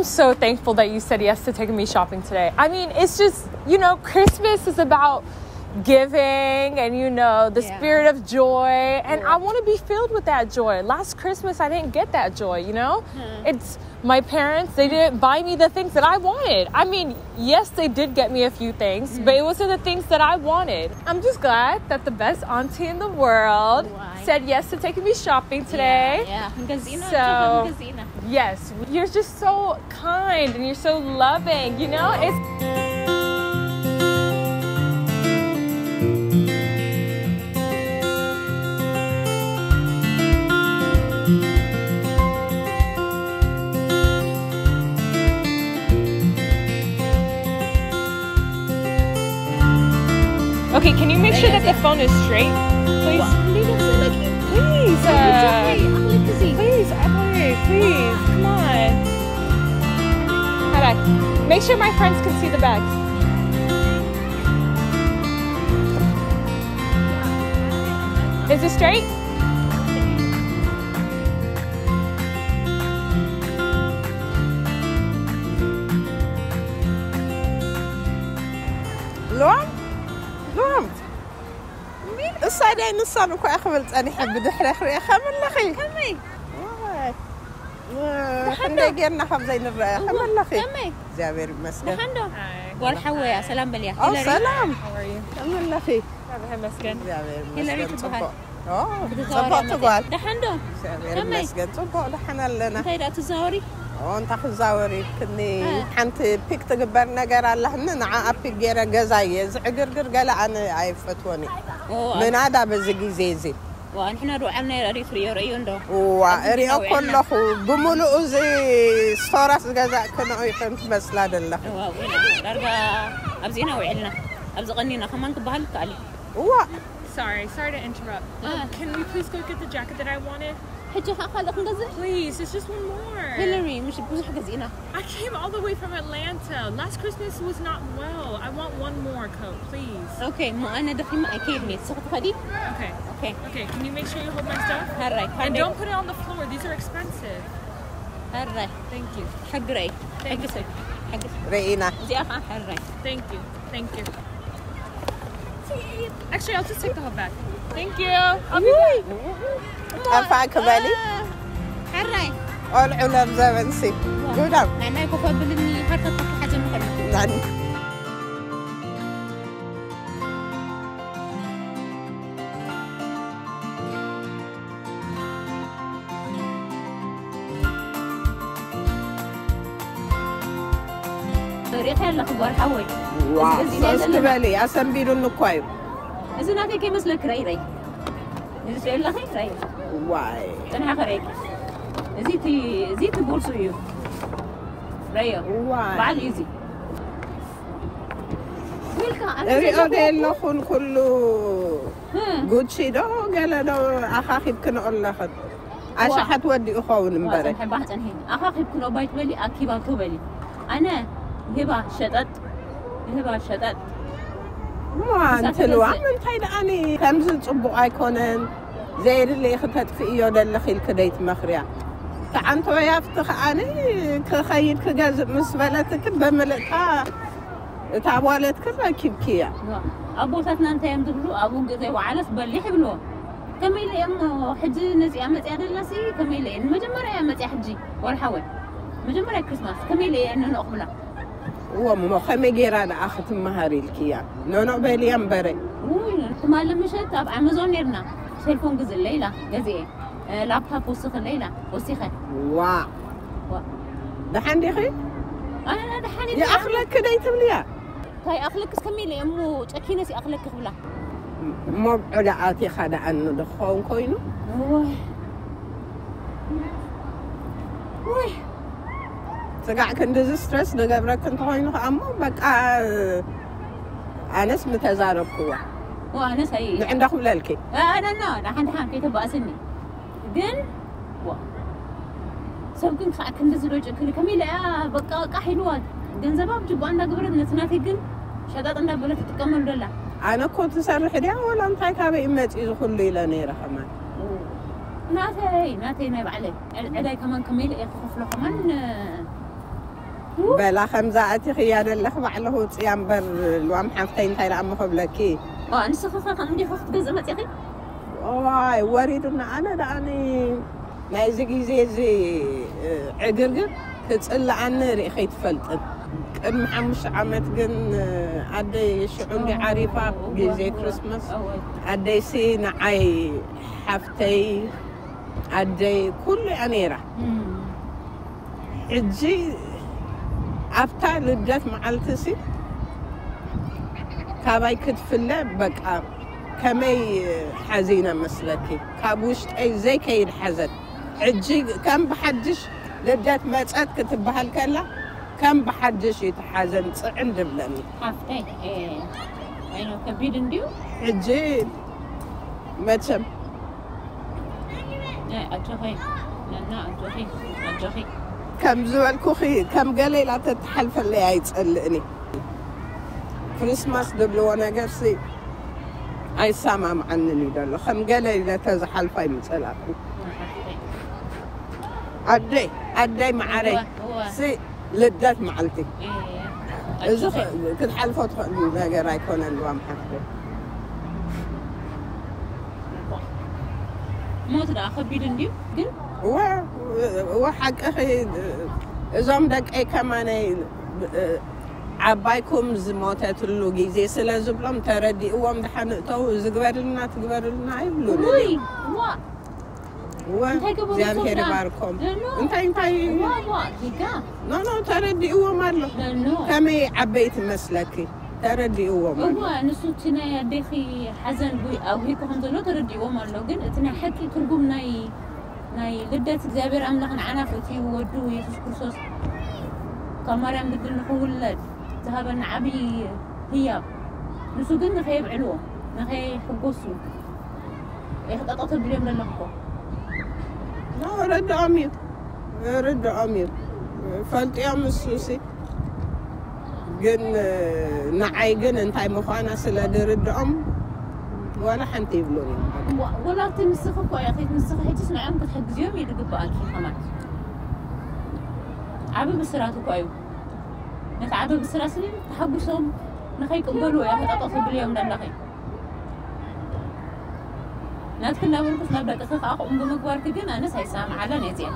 I'm so thankful that you said yes to taking me shopping today. I mean, it's just, you know, Christmas is about giving and, you know, the Yeah. spirit of joy. And I want to be filled with that joy. Last Christmas, I didn't get that joy, you know? It's my parents, they didn't buy me the things that I wanted. I mean, yes, they did get me a few things, but it wasn't the things that I wanted. I'm just glad that the best auntie in the world Why? said yes to taking me shopping today. Yeah, yeah. ክንገዝእና So- ክንገዝእና Yes, you're just so kind and you're so loving, you know? It's Okay, can you make sure that the phone is straight? Please. Please. Uh, please, Emily, please. Come on. Hold on. Make sure my friends can see the bags. Is it straight? ሎም ሎም እሳይ ዳይ ንሳን እኮ እያ ክብል ጸኒሐ ብድሕረ ክሪኦ ከመለኺ ከመይ ክንደይ ጌርና ከም ዘይንረአ ከመለኺ ከመይ እግዚኣብሔር ይመስገን ደሓን ዶ ጓል ሓወያ ሰላም በልያ ኦ ሂለሪ ሰላም How are you? ከመለኺ Have a Miss Good. እግዚኣብሔር ሂለሪ ይመስገን ትበሃል ጽቡቅ ኦ ክትዛወር ጽቡቅ እያ ትጓል መፅያ ደሓን ዶ እግዚኣብሔር ከመይ? ይመስገን ጽቡቅ ደሓን ኣለና እንታይ ደኣ ትዛወሪ ኦ እንታ ክዛወሪ ክኒ እ። ሓንቲ ፒክ ትግበር ነገር ኣለህኒ ንዓ ፒክ ገይረ ገዛ እየ ዝዕግርግር ገለ ኣነ ኣይፈትወኒ ኦ፣ ምናዳ በዚ ግዜ እዚ ዋ ንሕና ዶ ዓብና ሪኦ ትሪኦ ርእዮ እንዶ ዋ ኣብዚ እሪኦ ዲና ከለኹ ብምሉኡ እዚ ስቶራት ዝገዛእክንኦ ይኹን ትመስላ ዘለኹ ዋ ውዒልና ዳርጋ ኣብዚና ውዒልና ኣብዚ ቀኒና ከማን ክበሃል ይከኣል እዩ እዋ Sorry, sorry to interrupt. Ah. Um, can we please go get the jacket that I wanted? ሕጂ ከዓ ካልእ ክንገዝእ Please, it's just one more. ሂለሪ ምሽ ብዙሕ ገዚእና I came all the way from Atlanta. Last Christmas was not well. I want one more coat, please. ኦኬ እሞ ኣነ ደኺመ ኣይከይድኒ ንስኺ ትኸዲ Okay. ኦኬ Okay, can you make sure you hold my stuff? ሕራይ And don't put it on the floor. These are expensive. ሕራይ Thank you. ሕግረይ ሕግሰ ሕግስ ርኢና እዚኣ ከዓ ሕራይ Thank you. Thank you. Actually, I'll just take the whole bag. Thank you. I'll be back. ጠፋ ክበሊ ሕራይ ቆልዑ ሎም ዘበንሲ ጉዳም ናይ ማይ ኮፍ ኣብልኒ ሃርታት ተተሓዘ ምኸል ናኒ ሪኢኻ ኣለኺ ጓል ሓወይ ዋ እዚ ገዚእና ሶስ ዘለና። ክበሊ ኣሰንቢዱኒ እኳ እዩ እዚ ናተይ ከይመስለኪ ረይ ረይ እዚ ኣለኺ ረይ ዋይ ጥንሓ ከረይኪ እዚ እቲ እዚ እቲ ቦርሱ እዩ ረዮ ዋይ በዓል እዩ እዚ ኢልካ ኣነ ሪኦ ዘለኹ- ደየለኹን ኩሉ እ፣ ጉቺ ዶ ገለ ዶ ኣኻኺብ ክንኦ ኣለኽን ኣሻሓት ወዲኡ ኸውን እምበረ ጽንሒ ባህ ጽንሒ ኣኻኺብ ክንኦ ባይትበሊ ኣኪባ ቶበሊ ኣነ ይህባ ሸጠጥ ይህባ ሸጠጥ እሞ ኣንትልዋ ምንታይ ደኣኒ ከምዚ ጽቡቕ ኣይኮነን ዘየድልየ ክተጥፍእዮ ደለኺ ኢልክ ደይትመኽርያ ተዓንቶ ያፍቲ ከዓኒ ክኸይድ ክገዝእ ምስ በለትክ በምልእታ እታ ዋለትክ ረኪብክያ ኣቦታትና እንታይ እዮም ዝብሉ ኣብኡ ገዘይ ወዓለስ በሊሕ ይብልዎ ከመይ ኢለ እሞ ሕጂ ነዚኣ መፅያ ደላሲ ከመይ ኢለ እየ ንመጀመርያ እያ መፅያ ሕጂ ወርሓወይ መጀመርያ ክርስማስ ከመይ ኢለ እየ ነንኦ ክብላ እዎ እሞ ከመይ ገይራ ደኣ ክትመሃር ኢልክያ ኖኖ በልያ እምበረ ውይ ትማሊ ምሸት ኣብ ኣማዞን ነርና ሴልፎን ግዝለ ኢላ ገዚኤ እ፣ ላፕታፕ ወስኽለ ኢላ ወሲኸ ዋ ዋ። ደሓን ዲኺ ኣነ ደሓን ኢለ ይኣኽለኪ ደይትብልያ እንታይ ኣኽለክስ ከመይ ኢለ እሞ ጨኪነስ ይኣኽለኪ ክብላ እሞ ብዕዳ ኣቲኻ ደኣ ንድኸውን ኮይኑ ውይ ውይ ስጋዕ ክንድዚ ስትረስ ዝገብረክ እንተኾይኑ ከዓ እሞ በቃ ኣነስ ምተዛረብክዋ ዋ ኣነስ ኣይ ንዕንዳ ክብለልኪ ኣነና ደሓን ደሓን ከይተባእስኒ ግን ዋ፣ ሰብ ግን ክሳዕ ክንድዚ ዶ ጨክን ከመይ ኢለ እያ በቃ ቃሕ ኢልዋ ገንዘባ ብጅቡኣ እንዳገበረት ነቲ ናተይ ግን ሸጣጥ እንዳበለት ትጥቀመሉ ደላ ኣነ እኮ ትሰርሕ ድያ ወላ እንታይ ካበይ መፂኡ ዝኩሉ ኢለ ነይረ ከማን ናተይ ናተይ ናይ ባዕለይ ዕዳይ ከማን ከመይ ኢለ እየ ክኸፍሎ ከማን በላ ከምዛ ኣቲኽያ ዘለኽ ባዕልኹ ውፅያ እምበር፣ ልዋም ሓፍተይ እንታይ ደኣ እሞ ክብለኪ። ንስኺ ከ ከም እንዲኹ ክትገዝእ መፂኺ? ዋይ ወሪዱና። ኣነ ደኣኒ ናይዚ ግዜ እዚ ዕግርግር ክፅልኣኒ ርኢ ከይትፈልጥን። ቅድሚ ሓሙሽተ ዓመት ግን ኣደይ ሽዑ እንዲ ዓሪፋ ግዜ ክርስመስ ኣደይሲ ንዓይ ሓፍተይ ኣደይ ኩሉ እያ ነይራ። ሕጂ ኣብታ ልደት መዓልቲ ሲ ካባይ ክትፍለ በቃ ከመይ ሓዚነ መስለኪ። ካብ ውሽጠይ ዘይከይድ ሓዘን። ሕጂ ከም ብሓድሽ ልደት መጸት ክትበሃል ከላ ከም ብሓድሽ እዩ እቲ ሓዘን ጽዕን ድብለኒ። ሓፍተይ ኣይኖ ከቢድ እንዲዩ። ሕጂ መቸም ኣጆኺ ነና ኣጆኺ ኣጆኺ ከም ዝበልኩኺ ከም ገለ ኢላ ተተሓልፈለይ ኣይጸልእኒ። ክሪስማስ ድብልዎ ነገር ሲ ኣይሰማምዓንን እዩ ዘሎ። ከም ገለ ኢለ ተዝሓልፋ ይምጸላኩ። ኣደይ ኣደይ መዓረይ ሲ ልደት መዓልቲ እዚ ክትሓልፎ ትኽእል ነገር ኣይኮነን። ልዋም ሓፍተይ ሞት ደኣ ከቢድ እንድዩ ግን እወ እወ ሓቅኺ። እዞም ደቀይ ከማነይ ዓባይኩም ዝሞተትሉ ግዜ ስለ ዝብሎም ተረዲእዎም ድሓን እተው ዝግበርልና ትግበርልና ኣይብሉን ውይ እዮም። ዋ እወ እንታይ ገበሩ እግዚኣብሔር እቶም ይባርኮም። ደሎ? እንታይ እንታይ ዋ ዋ ጌጋ ኖ ኖ ተረዲእዎም ኣሎ። ደሎ ከመይ ዓበይቲ መስለኪ ተረዲእዎም ኣሎ። እዋ ንሱ እቲ ናይ ኣዴኺ ሓዘን ቡይ ኣብሂቁ ከም ዘሎ ተረዲእዎም ኣሎ። ግን እቲ ናይ ሓቂ ትርጉም ናይ ናይ ልደት እግዚኣብሔር ኣምላኽ ንዓና ፈትዩ ወዱ የሱስ ክርስቶስ ካብ ማርያም ድንግል ንኽውለድ ዝሃበና ዓብዪ ህያብ ንሱ ግን ንኸየብዕልዎ ንኸይሕጎሱ የኽጠጠ ተብልዮም ዘለኹ እኮ ኖ ርድኦም እዩ ርድኦም እዩ ፈልጥዮም እሱ ሲ ግን ንዓይ ግን እንታይ ምዃና ስለ ድርድኦም ዋላ ሓንቲ ይብሉን እዮም። ዋ- ወላ እቲ ንስኺ እኮ ኢኺ ንስኺ ሕጅስ ንዕኦም ክትሕግዝዮም እዩ ዝግበኣልኪ ከማን ዓቢ ብስራት እኮ እዩ ነቲ ዓቢ ብስራት ስኒ ተሓጒሶም ንኸይቅበሉ እያ ተጣጠፉ ብልዮም ዘለኺ ናትኪ እናበልኩስ ናብ ደቅኺ ከዓ ከምኡ ብምግባርኪ ግን ኣነስ ኣይሰማምዓላን እየ እዚኣ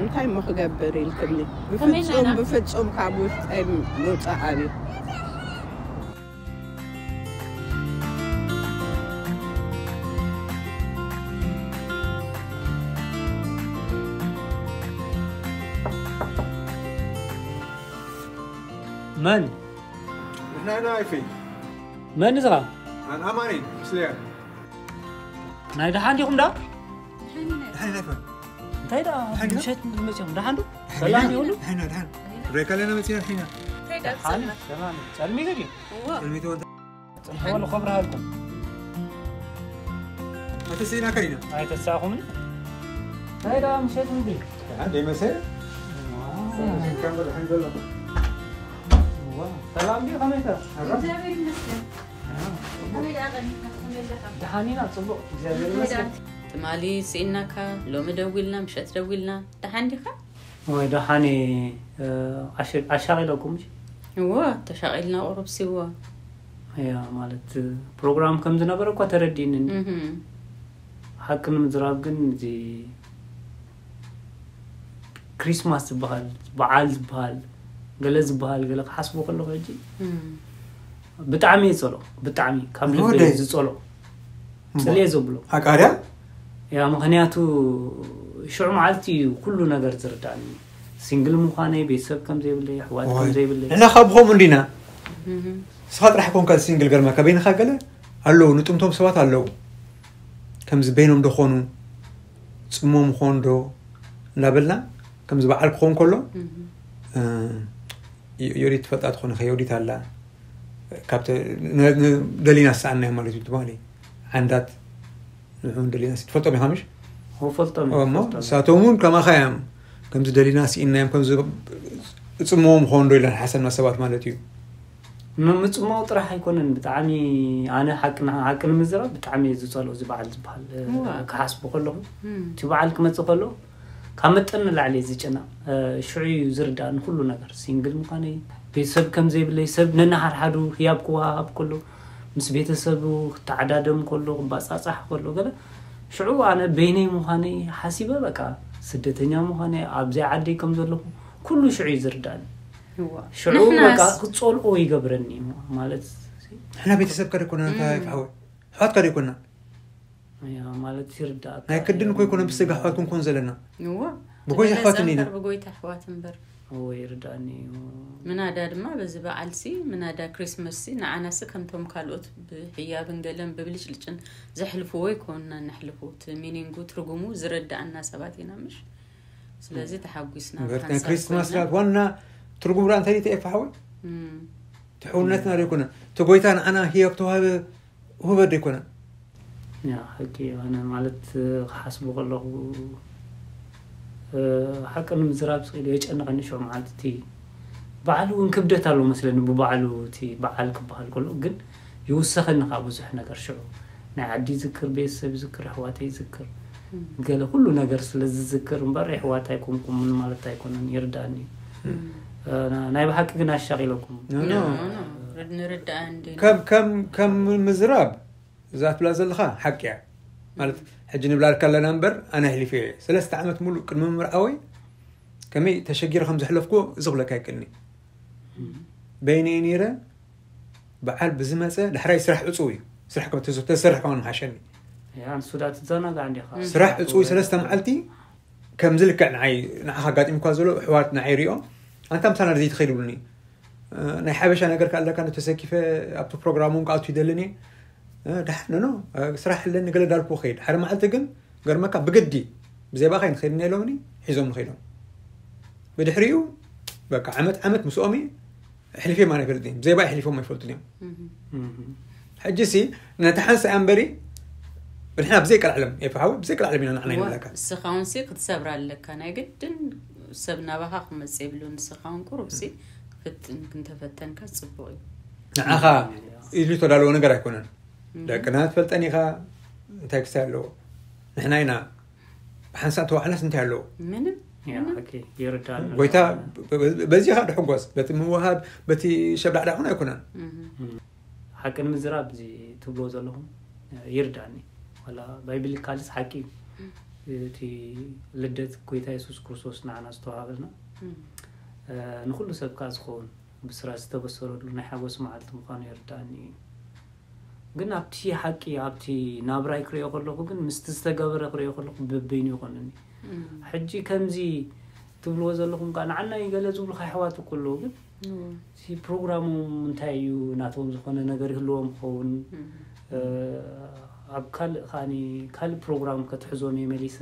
እንታይ እሞ ክገብር ኢልክኒ ከመይ ብፍጹም ናይና? ብፍጹም ካብ ውሽጠይ ምውፃእ ኣብዩ መን ንሕና ኢና ኣይፈይ መን ንስኻ ኣን ኣማኒ ምስለያ ናይ ደሓን ዲኹም ዳ ድሓን ኣይፈ እንታይ ዳ ሓይና? ምሸት መፅኦም ደሓን ዶ ሰላም ይሁሉ ድሓን ድሓን ሬካ ለና መፅና ድሓና ሓን ሰላም ጸልሚ ገዲ ቅድሚት ወንተ ጽንሕዎ ንኸብርሃልኩም ኣተሰይና ከሪና ኣይተሳኹምን እንታይ ዳ ምሸት ምግቢ ደይ መሰ ከም ድሓን ዘሎ ሰላም ዲ ከመይተ እግዚኣብሔር ይመስገን። ከመይ ደኣ ቀኒኻ? ከመይ ኣለኻ? ደሓን ኢና ጽቡቕ እግዚኣብሔር ከመይ ደኣ? ይመስገን ትማሊ ስኢናካ ሎሚ ደዊልና ምሸት ደዊልና ደሓን ዲኻ? ወይ ደሓን ኣሻቂለኩም እዎ ተሻቒልና ቁሩብ ሲዎ ያ ማለት ፕሮግራም ከም ዝነበረ እኳ ተረዲእኒ ሓቂ ንምዝራብ ግን እዚ ክሪስማስ ዝበሃል በዓል ዝበሃል ገለ ዝበሃል ገለ ክሓስቦ ከለኹ ሕጂ ብጣዕሚ እየ ዝፀልኦ ብጣዕሚ ካብ ልበይ ወደይ። ዝፀልኦ ፅልየ ዘብሎ ኣቃርያ ያ ምክንያቱ ሽዑ መዓልቲ እዩ ኩሉ ነገር ዝርዳእኒ ሲንግል ምዃነይ ቤተሰብ ከም ዘይብለይ ኣሕዋት ከም ዘይብለይ ንሕና ካብ ብኸምኡ እንዲና ንስኻ ጥራሕ ኮንካ ሲንግል ገርመካ በይንኻ ገለ ኣለዉ ንጥምቶም ሰባት ኣለዉ ከምዚ በይኖም ዶ ኾኑ ጽሞም ኾን ዶ እንዳበልና ከምዚ በዓል ክኾን ከሎ ዮዲት ትፈልጣ ትኾነ ከዮዲት ኣላ ካብተ ደሊና ዝሰኣናዮ ማለት እዩ ትማሊ ዓንዳት ንዑን ደሊና ትፈልጦም ኢኻ ምሽ ፈልጦም እሞ ንሳቶም እውን ከማኻ እዮም ከምዚ ደሊና ስኢናዮም ከምዚ እፅምዎም ኾን ዶ ኢለን ሓሰብና ሰባት ማለት እዩ ምምፅማው ጥራሕ ኣይኮነን ብጣዕሚ ኣነ ሓቂ ንምዝራብ ብጣዕሚ እየ ዝፀልኦ እዚ በዓል ዝበሃል ክሓስቡ ከለኹ እቲ በዓል ክመፅእ ከሎ ካብ መጠን ንላዕሊ እየ ዝጭነቕ። ሽዑ እዩ ዝርዳእ ንኩሉ ነገር፣ ሲንግል ምዃነይ፣ ቤተሰብ ከም ዘይብለይ፣ ሰብ ነናሓድሓዱ ህያብ ክወሃሃብ ከሎ ምስ ቤተሰቡ ክተዓዳደም ከሎ፣ ክባጻጻሕ ከሎ ገለ፣ ሽዑ ኣነ በይነይ ምዃነይ ሓሲበ፣ በቃ ስደተኛ ምዃነይ፣ ኣብዚኣ ዓደይ ከም ዘለኹ ኩሉ ሽዑ እዩ ዝርዳእኒ። ሽዑ በቃ ክጸልኦ ይገብረኒ ማለት። ንሕና ቤተሰብ ከደኮና እንታይ ፍሓወ ኣሕዋት ከደኮና ማለት ይርዳእ። ናይ ክድን ኮይ ኮነ ብስጋ ኣሕዋት ክንኮን ዘለና እዎ ብጎይታ ኣሕዋት ኢና። ብጎይታ ኣሕዋት እምበር እዎ ይርዳእኒ እዩ። ምናዳ ድማ በዚ በዓል ሲ ምናዳ ክሪስመስ ሲ ንዓና ሲ ከምቶም ካልኦት ብሕያብን ገለን ብብልጭልጭን ዘሕልፍዎ ይኮንና። ነሕልፉ እቲ ሚኒንጉ ትርጉሙ ዝረዳእና ሰባት ኢና ምሽ። ስለዚ ተሓጒስና በርታ ክሪስማስ ላት ዋና ትርጉም ራ እንታይ ተየፋ ሓወ ትሕውነትና ዶ ይኮነ እቲ ጎይታ ንዓና ህያብ ተዋህበ ውህበት ዶ ይኮነ። ያ ሕቂ የሆነ ማለት ክሓስቡ ከለኹ ሓቂ ንምዝራብ ስኢሉ የጨንቐኒ። ሽዑ ማለት እቲ በዓል እውን ክብደት ኣሎ መስለኒ። ብባዕሉ እቲ በዓል ክበሃል ከሎ ግን ይውሰኸኒ ካብ ብዙሕ ነገር። ሽዑ ናይ ዓዲ ይዝክር፣ ቤተሰብ ይዝክር፣ ኣሕዋተይ ይዝክር፣ ገለ ኩሉ ነገር ስለ ዝዝክር እምበር የሕዋት ኣይኮንኩምን ማለት ኣይኮነን። ይርዳእኒ እዩ። ናይ ብሓቂ ግን ኣሻቒለኩም። ንርዳእ እንዲ ከም ከም ከም ምዝራብ እዛ ትብላ ዘለኻ ሓቂ እያ። ማለት ሕጂ ንብላልካ ኣለና እምበር ኣነ ኣሕሊፈ እየ ሰለስተ ዓመት ሙሉእ ቅድሚ ምምርዓወይ ከመይ ተሸጊረ ከም ዘሕለፍኩ እዚ ክብለካ ይክእልኒ። በይነይ ነይረ በዓል ብዝመፀ ዳሕራይ ስራሕ ዕፁው እዩ። ስራሕ ከም ተሰርሕ ከሆን ምሓሸኒ። ያ ንሱ ዳ ትዘናጋዕ እንዲኻ። ስራሕ ዕፁው ሰለስተ መዓልቲ ከምዚ ልክዕ ንዓይ ንዓኻ ኣጋጢምኳ ዘሎ ኣሕዋት ንዓይ ሪኦም ኣንታ ምሳና ዘይትኸይድ ይብሉኒ። ናይ ሓበሻ ነገር ከ ኣለካ ተሰኪፈ ኣብቲ ፕሮግራሞም ክኣቱ ይደልን እየ። ድሓን ኖ ስራሕ ኣለኒ ገለ ዳልኩ ከይድ ሓደ መዓልቲ ግን ገርመካ ብግዲ ብዘይ ባኻ ንኸይድና ኢሎምኒ ሒዞም ንኸይዶም። ብድሕሪኡ በቃ ዓመት ዓመት ምስኦም እየ ኣሕሊፈ ማን ኣይፈልጥን እዮም። ብዘይ ባይ ኣሕሊፎም ኣይፈልጡን እዮም። ሕጂ ሲ ነቲ ሓንሳእ እያ እምበሪ ንሕና ብዘይ ቀልዓለም ኤፍሓዊ ብዘይ ቀልዓለም ኢና ንዓና ይብለካ። ንስኻ እውን ሲ ክትሰብር ኣለካ ናይ ግድን ሰብ ናባኻ ክመጽእ የብሉ። ንስኻ እውን ቁሩብ ሲ ፍትን ክንተፈተንካ ጽቡቕ እዩ። ንዓኻ ኢሉ ተዳለዎ ነገር ኣይኮነን። ደቅና ትፈልጠን ኢኻ እንታይ ክስታይ ኣለዎ። ንሕና ኢና ብሓንሳእ ተዋዕናስ እንታይ ኣለዎ። ምንም ያ ኦኬ ይርዳል። ጎይታ በዚ ኻ ድሕጎስ በቲ ምውሃብ በቲ ሸብዳዕዳዕ እውን ኣይኮነን። እህ። ሓቂ ንምዝራብ እዚ ትብሎ ዘለኹም ይርዳኒ። ዋላ ባይብሊካልስ ሓቂ እዩ። እቲ ልደት ጎይታ የሱስ ክርስቶስ ንዓና ዝተዋሃበልና ንኩሉ ሰብ ከዓ ዝኸውን ብስራት ዝተበሰረሉ ናይ ሓጎስ መዓልቲ ምዃኑ ይርዳኒ እዩ። ግን ኣብቲ ሓቂ ኣብቲ ናብራይ ክሪኦ ከለኹ ግን ምስቲ ዝተገበረ ክሪኦ ከለኹ በበይኑ ይኾነኒ። ሕጂ ከምዚ ትብልዎ ዘለኹም ከዓ ንዓና እዩ ገለ ዝብሉካ ኣሕዋት እኮ ኣለዉ ግን እቲ ፕሮግራሞም እንታይ እዩ ናቶም ዝኾነ ነገር ይህልዎም ክኸውን። ኣብ ካልእ ከዓኒ ካልእ ፕሮግራም ከትሕዞም እየ መሊሰ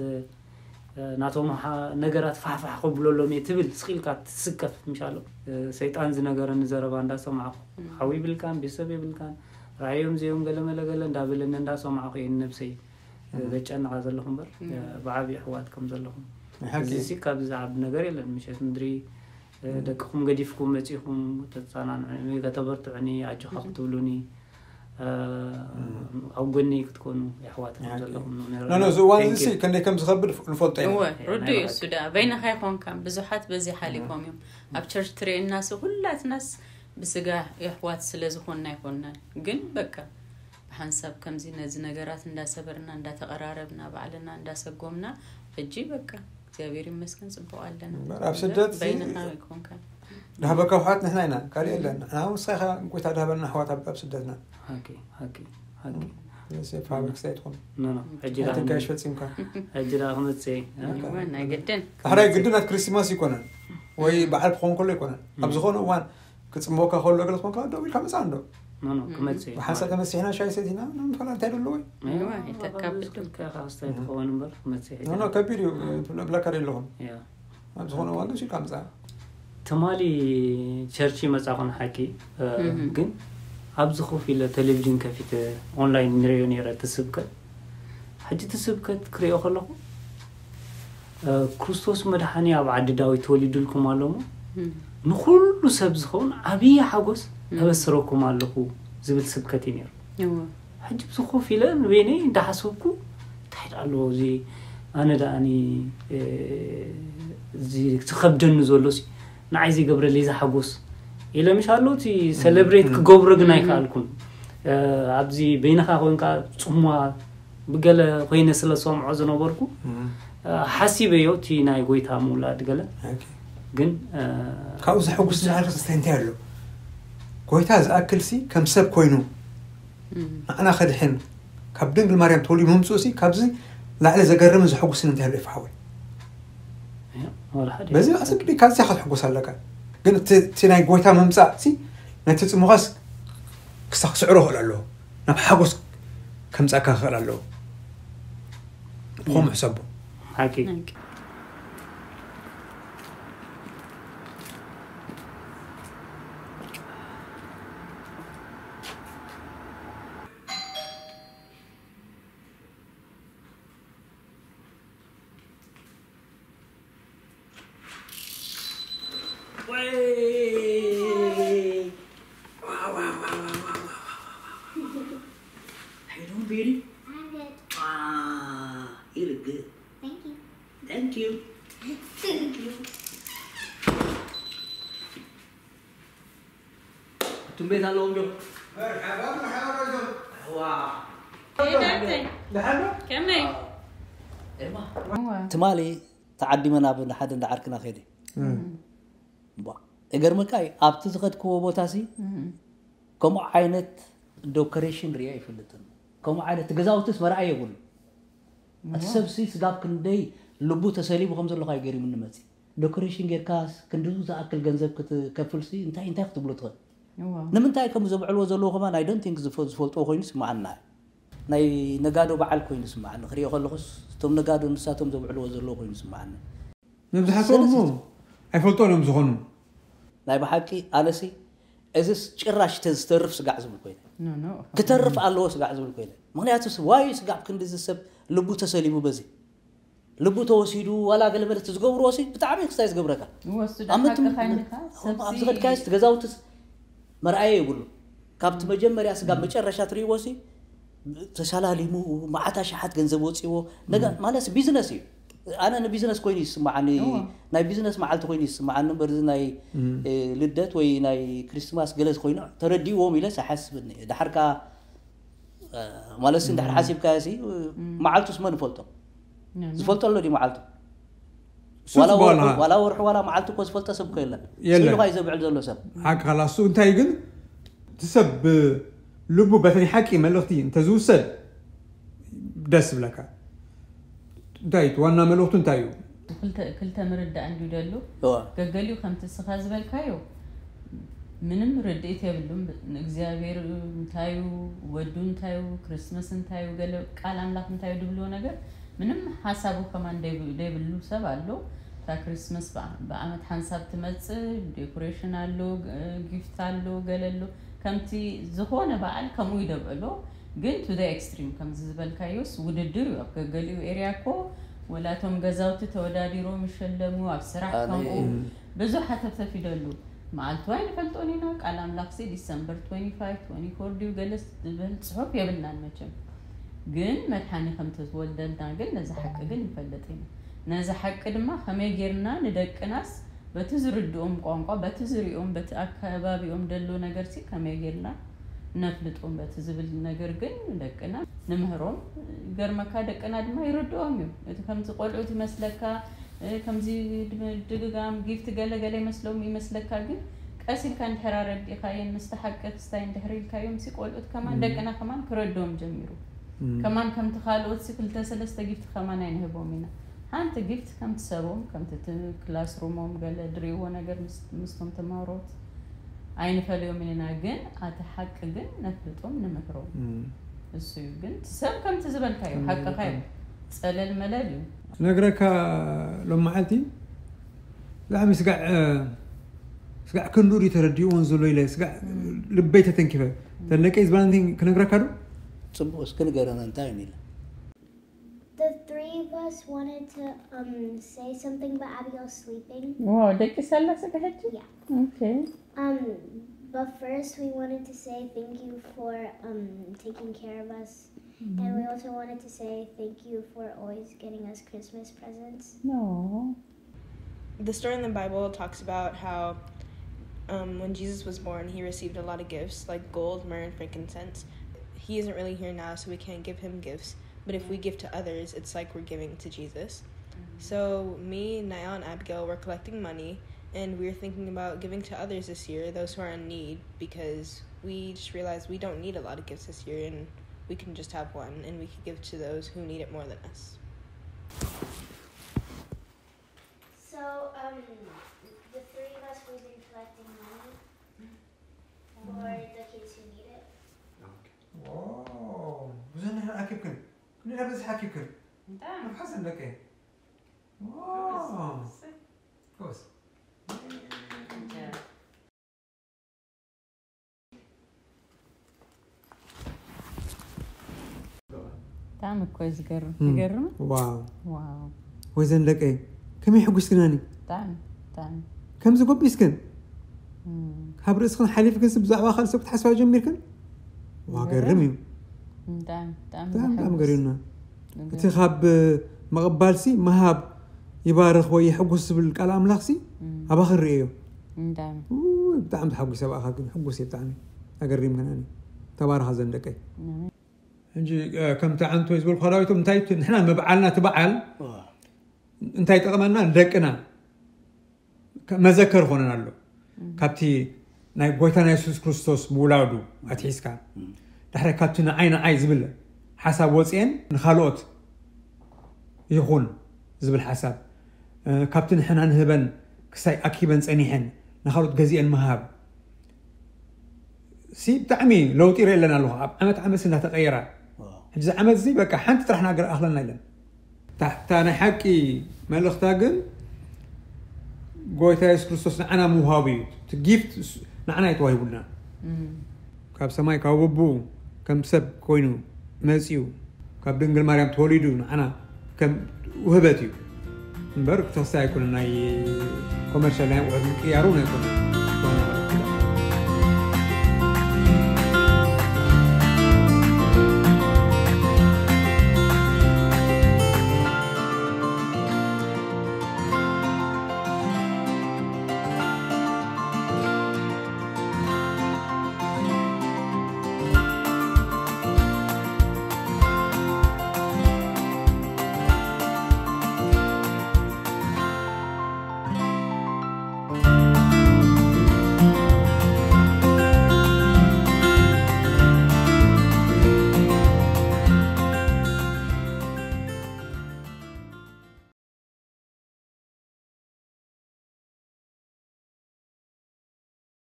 ናቶም ነገራት ፋሕፋሕ ከብለሎም እየ ትብል ስቕ ኢልካ ትስከፍ ምሻሎ። ሰይጣን ዝነገረኒ ዘረባ እንዳሰማዕኹ ሓው ይብልካን ቤተሰብ የብልካን ራእዮም ዘዮም ገለመለገለ እንዳበለኒ እንዳሰማዕኹ እየ ንነብሰይ ዘጨንቓ ዘለኹ እምበር ብዓብዪ ኣሕዋት ከም ዘለኹም እዚ ካብ ዝዓቢ ነገር የለን። ምሸት ምድሪ ደቅኹም ገዲፍኩም መፂኹም ተፃናንዑኒ ከተበርትዑኒ ኣጆኻ ክትብሉኒ ኣብ ጎኒ ክትኮኑ የሕዋት ከም ዘለኹም ኖ እዚ እዋን እዚ ሲ ከንደይ ከም ዝኸብድ ንፈልጦ ኢና። እወ ርዱእ እዩ እሱ ደኣ በይንኻ ይኾንካ ብዙሓት በዚ ሓሊፎም እዮም። ኣብ ቸርች ትርእየናስ ሁላትናስ ብስጋ የሕዋት ስለ ዝኾንና ኣይኮንናን ግን በቃ ብሓንሳብ ከምዚ ነዚ ነገራት እንዳሰበርና እንዳተቐራረብና ባዕልና እንዳሰጎምና ሕጂ በቃ እግዚኣብሔር ይመስገን ጽቡቕ ኣለና። እምበር ኣብ ስደት ሲ- በይንኻ ይኮንካ ዳህበካ ኣሕዋት ንሕና ኢና ካልእ የለን። ንሕና ውሳኻ እንቆይታ ዳህበና ኣሕዋት ኣብ ኣብ ስደትና ሓቂ ሓቂ ሓቂ ፋብሪክስ ኣይትኾኑ ኖ ኖ ሕጂ ዳ ትጋሽ ፈጺምካ ሕጂ ዳ ክመጽእ እየ እወ ናይ ግድን ሕራይ ግድን ኣብ ክሪስማስ ይኮነን ወይ በዓል ክኸውን ከሎ ይኮነን ኣብ ዝኾነ እዋን ክጽምወካ ከሎ ገለ ዝኾንካ ደው ኢልካ መጻ እንዶ ኖ ኖ ክመጽእ እየ ብሓንሳብ ተመሲሕና ሻይ ሰቲና ንምፈላ እንታይ ደሎ ወይ እወ ይተካብዱ ከካስታይ ትኸውን እምበር ክመጽእ እየ ኖ ኖ ከቢድ እዩ ብለካ ደለኹም ያ ኣብ ዝኾነ እዋን ደስ ኢልካ መጻ ትማሊ ቸርች ይመጻኹን ሓቂ ግን ኣብዚ ኮፍ ኢለ ቴሌቪዥን ከፊተ ኦንላይን ንሪኦ ነይረ እቲ ስብከት ሕጂ እቲ ስብከት ክሪኦ ከለኹ ክርስቶስ መድሓኒ ኣብ ዓዲ ዳዊት ተወሊዱልኩም ኣሎ ሞ ንኩሉ ሰብ ዝኸውን ዓብዪ ሓጎስ ተበስረኩም ኣለኹ ዝብል ስብከት እዩ ነይሩ። ሕጂ ብዚ ኮፍ ኢለ ንበይነይ እንዳሓሰብኩ እንታይ ደኣ ኣለዎ እዚ ኣነ ደኣኒ እዚ ዝኸብደኒ ዘሎ ሲ ንዓይ ዘይገብረለይ ዝሓጎስ ኢለ ምሽ ኣሎ። እቲ ሰለብሬት ክገብሮ ግን ኣይከኣልኩን። ኣብዚ በይንኻ ኮንካ ጽሙዋ ብገለ ኮይነ ስለ ዝሰምዖ ዝነበርኩ ሓሲበዮ እቲ ናይ ጎይታ ምውላድ ገለ ግን ካብኡ ዘሐጉስ ዝሓርስ እንታይ እንታይ ኣሎ? ጎይታ ዝኣክል ሲ ከም ሰብ ኮይኑ ንዓና ከድሕን ካብ ድንግል ማርያም ተወሊዱ ምምፅኡ ሲ ካብዚ ላዕሊ ዘገርምን ዘሐጉስን እንታይ ኣሎ ይፍሓወይ? በዚ ኣፅቢካ እዚኣ ክትሕጎስ ኣለካ። ግን እቲ ናይ ጎይታ ምምፃእ ሲ ነቲ ፅሙኻስ ክሳ ክስዕሮ ክኽእል ኣለዎ፣ ናብ ሓጎስ ከምፃካ ክኽእል ኣለዎ። ብኸምኡ ሕሰቦ። ሓቂ እቱም ቤት ኣለዎም ዶ? ከመይ? ትማሊ ተዓዲመ ናብ ሓደ እንዳ ዓርክና ከይደ። እገርመካ እዩ ኣብቲ ዝኸድክዎ ቦታ ሲ ከምኡ ዓይነት ዶኮሬሽን ሪኦ ኣይፈልጥን። ከምኡ ዓይነት ገዛውትስ መርኣይ የብሉ። እቲ ሰብ ሲ ስጋብ ክንደይ ልቡ ተሰሊቡ ከም ዘለኹ ኣይገሪሙኒ መፂ። ዶኮሬሽን ጌርካ ክንዲ ዝኣክል ገንዘብ ክትከፍል ሲ እንታይ እንታይ ክትብሎ ትኽእል? ንምንታይ ከም ዘብዕልዎ ዘለዉ ከማን I don't think ዝፈልጥዎ ኮይኑ ስምዓና። ናይ ነጋዶ በዓል ኮይኑ ስምዓኒ ክሪኦ ከለኹስ እቶም ነጋዶ ንሳቶም ዘብዕልዎ ዘለዉ ኮይኑ ስምዓኒ። መብዛሕትኦም እሞ ኣይፈልጦን እዮም ዝኾኑ። ናይ ብሓቂ ኣነሲ እዚስ ጭራሽ ዝተርፍ ስጋዕ ዝብል ኮይነ ክተርፍ ኣለዎ ስጋዕ ዝብል ኮይነ። ምክንያቱ ዋዩ ስጋዕ ክንዲ ዝሰብ ልቡ ተሰሊቡ በዚ ልቡ ተወሲዱ ዋላ ገለመለ ዝገብርዎ ሲ ብጣዕሚ ክስታይ ዝገብረካ። ኣብዚ ከድካዮ ገዛውቲ መርኣየ የብሉ። ካብቲ መጀመርያ ስጋብ መጨረሻ ትርእይዎ ሲ ተሰላሊሙ መዓት ኣሽሓት ገንዘብ ወፂዎ። ማለት ቢዝነስ እዩ። ኣነ ንቢዝነስ ኮይኑ ይስማዓኒ። ናይ ቢዝነስ መዓልቲ ኮይኑ ይስማዓኒ እምበር እዚ ናይ ልደት ወይ ናይ ክሪስትማስ ገለ ኮይኑ ተረዲእዎም ኢለ ኣይሓስብን። ዳሓር ከኣ ማለት ሲ እንድሕር ሓሲብካዮ ሲ መዓልቱስ መን ይፈልጦ? ዝፈልጦ ኣሎ ድዩ መዓልቱ? ዋላ ወርሑ ዋላ መዓልቲ እኮ ዝፈልጦ ሰብ እኮ የለን። ስኢሉ እዩ ዘብዕል ዘሎ ሰብ። ሓቂ ካላሱ እንታይ ግን እቲ ሰብ ልቡ በተን ሓቂ መልእኽቲ እንተዝውሰድ ደስ ዝብለካ። እንታይ ዋና መልእኽቱ እንታይ እዩ? ክልተ ምርዳእ እንዲዩ ደሉ። ገገሊኡ ከምቲ እስኻ ዝበልካዮ ምንም ርድኢት የብሉም። ንእግዚኣብሔር እንታዩ፣ ወዱ እንታዩ፣ ክርስመስ እንታዩ፣ ገለ ቃል ኣምላኽ እንታዩ ድብልዎ ነገር ምንም ሓሳቡ ከማን ደይብሉ ሰብ ኣሎ። እታ ክርስመስ ብዓመት ሓንሳብ ትመጽእ፣ ዴኮሬሽን ኣሎ፣ ጊፍት ኣሎ፣ ገለ ኣሎ። ከምቲ ዝኾነ በዓል ከምኡ ይደብዕሎ። ግን to the extreme ከምዚ ዝበልካዮስ ውድድር እዩ። ኣብ ገገሊኡ ኤርያ እኮ ወላቶም ገዛውቲ ተወዳዲሮም ይሸለሙ፣ ኣብ ስራሕ ከምኡ ብዙሕ ሃተፍተፍ ይደሉ። መዓልቱ ኣይንፈልጦን ኢና። ቃል ኣምላኽሲ ዲሰምበር ትወንቲ ፋይቭ፣ ትወንቲ ፎር ድዩ ገለ ዝብል ጽሑፍ የብልናን መቸም። ግን መድሓኒ ከም ተዝወልደልና ግን ነዚ ሓቂ ግን ንፈልጥ ኢና። ነዚ ሓቂ ድማ ከመይ ጌርና ንደቅናስ በቲ ዝርድኦም ቋንቋ፣ በቲ ዝሪኦም፣ በቲ ኣከባቢኦም ደሎ ነገርሲ ከመይ ጌርና ነፍልጦም በቲ ዝብል ነገር ግን ንደቅና ንምህሮም። ገርመካ ደቅና ድማ ይርድኦም እዩ። እቲ ከምዚ ቆልዑት ይመስለካ ከምዚ ድግጋም ጊፍት ገለ ገለ ይመስሎም ይመስለካ፣ ግን ቀስ ኢልካ እንድሕር ኣረዲእካየን ምስቲ ሓቂ ክስታይ እንድሕር ኢልካዮም ሲ ቆልዑት ከማን ደቅና ከማን ክረድኦም ጀሚሩ። ከማን ከምቲ ካልኦት ሲ ክልተ ሰለስተ ጊፍት ከማን ኣይንህቦም ኢና። ሓንቲ ጊፍት ከምቲ ሰቦም ከምቲ ክላስ ሩሞም ገለ ድርእይዎ ነገር ምስቶም ተማሃሮት ኣይንፈልዮም ኢና፣ ግን ኣቲ ሓቂ ግን ነፍልጦም ንምክሮም እሱ እዩ። ግን ሰብ ከምቲ ዝበልካዮ ሓቅኻ እዩ። ጸለል መለል እዩ። ነግረካ ሎም መዓልቲ ብጣዕሚ ስጋዕ ስጋዕ ክንዱ ድዩ ተረዲእዎን ዘሎ ኢለ ስጋዕ ልበይ ተተንኪፈ ተነቀይ ዝበላ ክነግረካ ዶ? ጽቡቅ እስኪ ንገረና እንታይ እዩ ኢለ The three of us wanted to um say something about Abigail sleeping. Wow, ደቂ ሰላ ስጋ ሕጂ? Yeah. Okay. Um, but first we wanted to say thank you for um taking care of us And we also wanted to say thank you for always getting us Christmas presents. No. The story in the Bible talks about how um, when Jesus was born, he received a lot of gifts, like gold, myrrh, and frankincense. He isn't really here now, so we can't give him gifts. But if we give to others, it's like we're giving to Jesus. So me, Niall, and Abigail were collecting money, and we were thinking about giving to others this year, those who are in need, because we just realized we don't need a lot of gifts this year, and we can just have one, and we could give to those who need it more than us. So, um, the three of us, we've been collecting money for the kids who need it. ብዙሕ ኣኪብክን ክንደይ በዝሕ ኣኪብክን በጣም መሓዘን ደቂ ጎስ ጀ- ብጣዕሚ እኮ እዩ ዝገርም እም። ይገርም ዋው ዋው ወይዘን ደቀይ ከመይ ሕጉስክናኒ ብጣዕሚ ብጣዕሚ ከምዚ ጎቢስክን እም። ካብ ርእስክን ሓሊፍክን ሲ ብዛዕባ ካልእ ሰብ ክትሓስባ ጀሚርክን ዋ ገርም እዩ ብጣዕሚ ብጣዕሚ ብጣዕሚ ብጣዕሚ ዘሐጉስ ገሪምና ነገር። እቲ ካብ ምቕባልሲ ምሃብ ይባርኽ ወይ የሕጉስ ዝብል ቃል ኣምላኽሲ እም። ኣባኺ ርእዮ ብጣዕሚ ብጣዕሚ ተሓጒሰ ብኣኻ ግን ሕጉስ እየ ብጣዕሚ ኣገሪምክናኒ ተባረኻ ዘን ደቀይ እም። ሕጂ ከምቲ ዓንቶ ዝበልኩ ዳዊቶም እንታይ እቲ ንሕና መብዓልና እቲ በዓል እንታይ ጠቕመና ንደቅና መዘከር ይኾነና ኣሎ ካብቲ ናይ ጎይታና የሱስ ክርስቶስ ምውላዱ ኣትሒዝካ ዳሕራይ ካብቲ ንዓይ ንዓይ ዝብል ሓሳብ ወፅኤን ንካልኦት ይኹን ዝብል ሓሳብ እ፣ ካብቲ ንሕና ንህበን ክሳይ ኣኪበን ፀኒሐን ንካልኦት ገዚአን ምሃብ ሲ ብጣዕሚ ለውጢ ይርኢ ኣለና ኣለኹ ኣብ ዓመት ዓመት እንዳተቀየራ ሕጂ ዓመት እዚ በቃ ሓንቲ ጥራሕ ናገር ኣኽለና ኢለን እታ እታ ናይ ሓቂ መልእኽታ ግን ጎይታ የሱስ ክርስቶስ ንዓና ምውሃቡ እዩ እቲ ጊፍት እሱ ንዓና እዩ ተዋሂቡልና እም። ካብ ሰማይ ካብ ወቡ ከም ሰብ ኮይኑ መፅዩ ካብ ድንግል ማርያም ተወሊዱ ንዓና ከም ውህበት እዩ እምበር ክተክሳ ኣይኮነ ናይ ኮመርሻል ናይ ኣቑሑት ምቅያሩ እውን ኣይኮነ